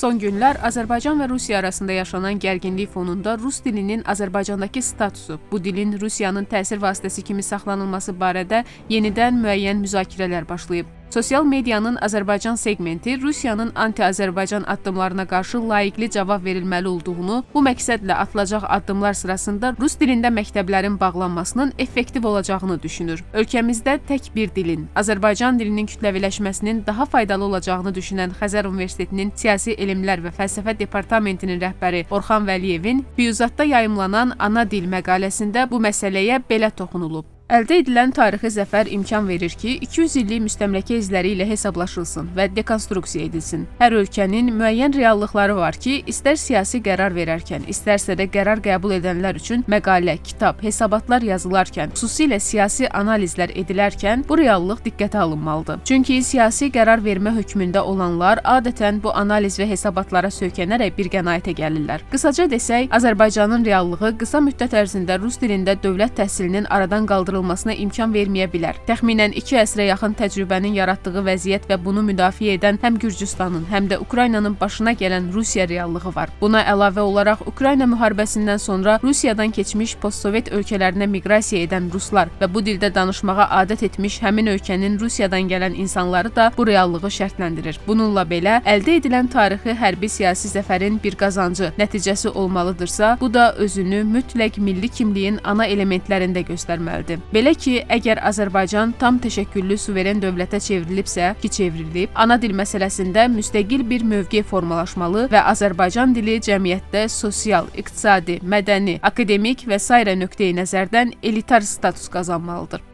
Son günlər Azərbaycan və Rusiya arasında yaşanan gərginlik fonunda rus dilinin Azərbaycandakı statusu, bu dilin Rusiyanın təsir vasitəsi kimi saxlanılması barədə yenidən müəyyən müzakirələr başlayıb. Sosial medianın Azərbaycan seqmenti Rusiyanın anti-Azərbaycan addımlarına qarşı layiqli cavab verilməli olduğunu, bu məqsədlə atılacaq addımlar sırasında rus dilində məktəblərin bağlanmasının effektiv olacağını düşünür. Ölkəmizdə tək bir dilin, Azərbaycan dilinin kütləviləşməsinin daha faydalı olacağını düşünən Xəzər Universitetinin Siyasi Elmlər və Fəlsəfə Departamentinin rəhbəri Orxan Vəliyevin Füyuzatda yayımlanan Ana dil məqaləsində bu məsələyə belə toxunulub. Əldə edilən tarixi zəfər imkan verir ki, 200 illik müstəmləkə izləri ilə hesablaşılsın və dekonstruksiya edilsin. Hər ölkənin müəyyən reallıqları var ki, istər siyasi qərar verərkən, istərsə də qərar qəbul edənlər üçün məqalə, kitab, hesabatlar yazılarkən, xüsusilə siyasi analizlər edilərkən bu reallıq diqqətə alınmalıdır. Çünki siyasi qərar vermə hökmündə olanlar adətən bu analiz və hesabatlara söykənərək bir qənaətə gəlirlər. Qısaca desək, Azərbaycanın reallığı qısa müddət ərzində rus dilində dövlət təhsilinin aradan qaldırılmasına imkan verməyə bilər. Təxminən 2 əsrə yaxın təcrübənin yaratdığı vəziyyət və bunu müdafiə edən həm Gürcüstanın, həm də Ukraynanın başına gələn Rusiya reallığı var. Buna əlavə olaraq Ukrayna müharibəsindən sonra Rusiyadan keçmiş postsovet ölkələrinə miqrasiya edən ruslar və bu dildə danışmağa adət etmiş həmin ölkənin Rusiyadan gələn insanları da bu reallığı şərtləndirir. Bununla belə, əldə edilən tarixi hərbi siyasi zəfərin bir qazancı, nəticəsi olmalıdırsa, bu da özünü mütləq milli kimliyin ana elementlərində göstərməlidir. Belə ki, əgər Azərbaycan tam təşəkküllü suveren dövlətə çevrilibsə, ki çevrilib, ana dil məsələsində müstəqil bir mövqe formalaşmalı və Azərbaycan dili cəmiyyətdə sosial, iqtisadi, mədəni, akademik və sairə nöqteyi nəzərdən elitar status qazanmalıdır.